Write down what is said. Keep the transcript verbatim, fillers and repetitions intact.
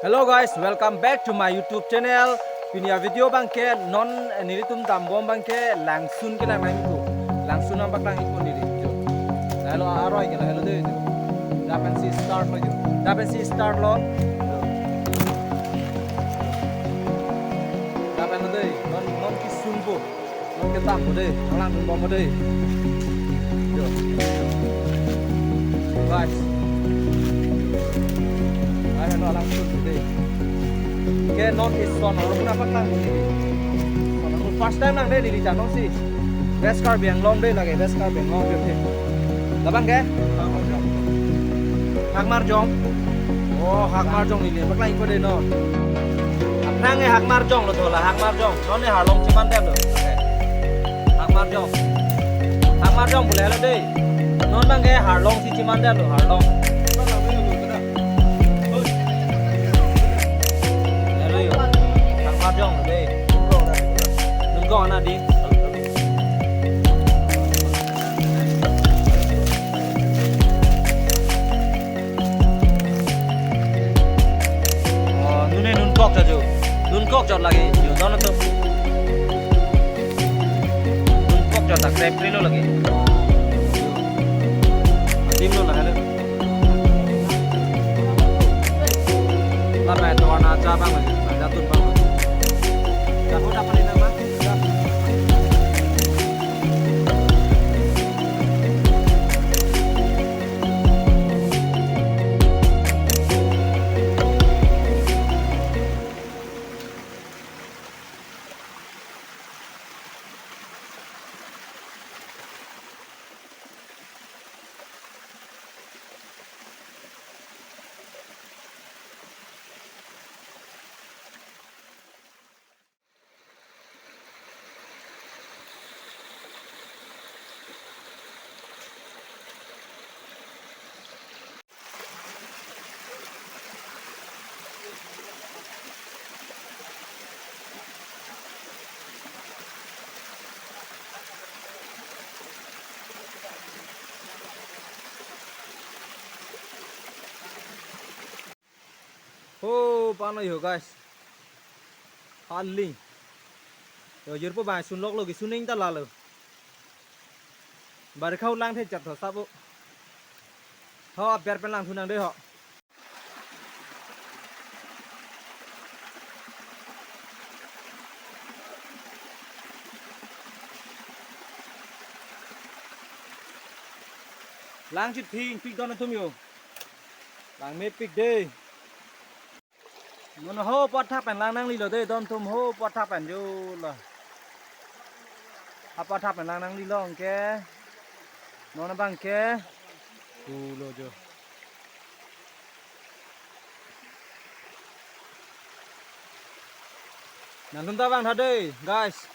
Hello guys, welcome back to my YouTube channel. Pini a-video abangke non, eh, nelitum dambom abangke Langsun kelang nangkok. Langsun nangpaklang ikut neli. Jo. Lahelo aroi ke lahelo dei. Jo. Dak pensi start lo jo. Dak pensi start lo. Jo. Dak pen lo dei. Non, non kesunpo. Non kedampo dei, alangdunbompo dei. Jo. Guys. Ai, heno alangsun dei. Ke non ison arlo pun apaklangpo dei. First time lang dei, neli jatong si. West Karbi Anglong dei lake, West Karbi Anglong dei. Labang ke? Hakmarjong. Oh, Hakmarjong neli paklang ikut dei non. Aphrang ke Hakmarjong lo dola, Hakmarjong. Non ke Harlong chimandetlo. Hakmarjong. Hakmarjong pu lahelo dei. Non abangke Harlong si chimandetlo, Harlong. Lahelo jo. Hakmarjong dei. Nungkong ana dei. Oh, nune nunkok jo. Nunkok jo lake jo, don atum. Nunkok jo ta krep krelo lake. Adim lo lahelo. Lamai tovar na ja abang lake, na jatun abang lake. Jaho dapat nama? Ho, pano yo, guys. Aling. Yo, jirpo bang sunloklo, kesun ning ta lalo. Barikha lang the chat tho sabo. Ho, aber pen langthu nang dei ho. Lang chithing pik don atum yo. Lang mepik dei. Non ho apot thak pen lang nanglelo dei, don atum ho apot thak pen jo lo. Apot thak pen lang nanglelo anke. Non abangke. Pulo jo. Nangtum ta vang tha dei, guys.